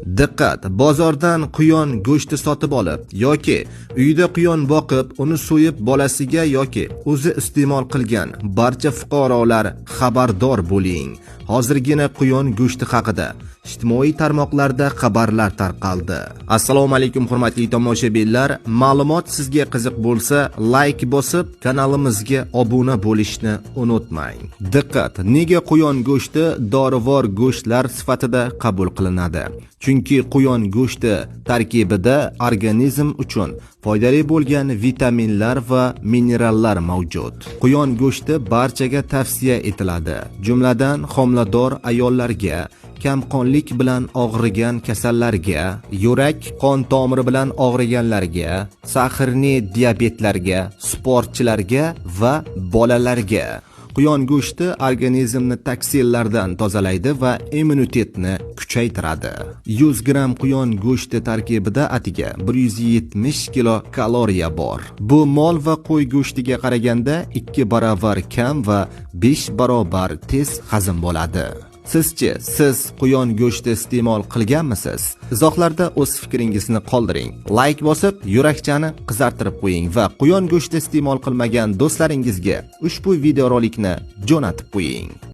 Diqqat! Bozordan quyon go'shti sotib olib yoki uyda quyon boqib, uni so'yib bolasiga yoki o'zi iste'mol qilgan barcha fuqarolar xabardor bo'ling. Hozirgina quyon go'shti haqida ijtimoiy tarmoqlarda xabarlar tarqaldi. Assalomu alaykum, hurmatli tomoshabinlar. Ma'lumot sizga qiziq bo'lsa, like bosib, kanalimizga obuna bo'lishni unutmang. Diqqat! Nega quyon go'shti dorivor go'shtlar sifatida qabul qilinadi? Chunki quyon go'shti tarkibida organizm uchun foydali bo'lgan vitaminlar va minerallar mavjud. Quyon go'shti barchaga tavsiya etiladi. Jumladan, homilador ayollarga, kamqonlik bilan og'rigan kasallarga, yurak qon tomiri bilan og'riganlarga, сахарный diabetlarga, sportchilarga va bolalarga. Quyon go'shti organizmni toksinlardan tozalaydi va immunitetni kuchaytiradi. 100 gramm quyon go'shti tarkibida atiga 170 kilo kaloriya bor. Bu mol va qo'y go'shtiga qaraganda 2 barobar kam va 5 barobar tez hazm bo'ladi. Sizchi, siz quyon go'shti iste'mol qilganmisiz? Izohlarda o'z fikringizni qoldiring. Like bosib, yurakchani qizartirib qo'ying va quyon go'shti iste'mol qilmagan do'stlaringizga ushbu videorolikni jo'natib qo'ying.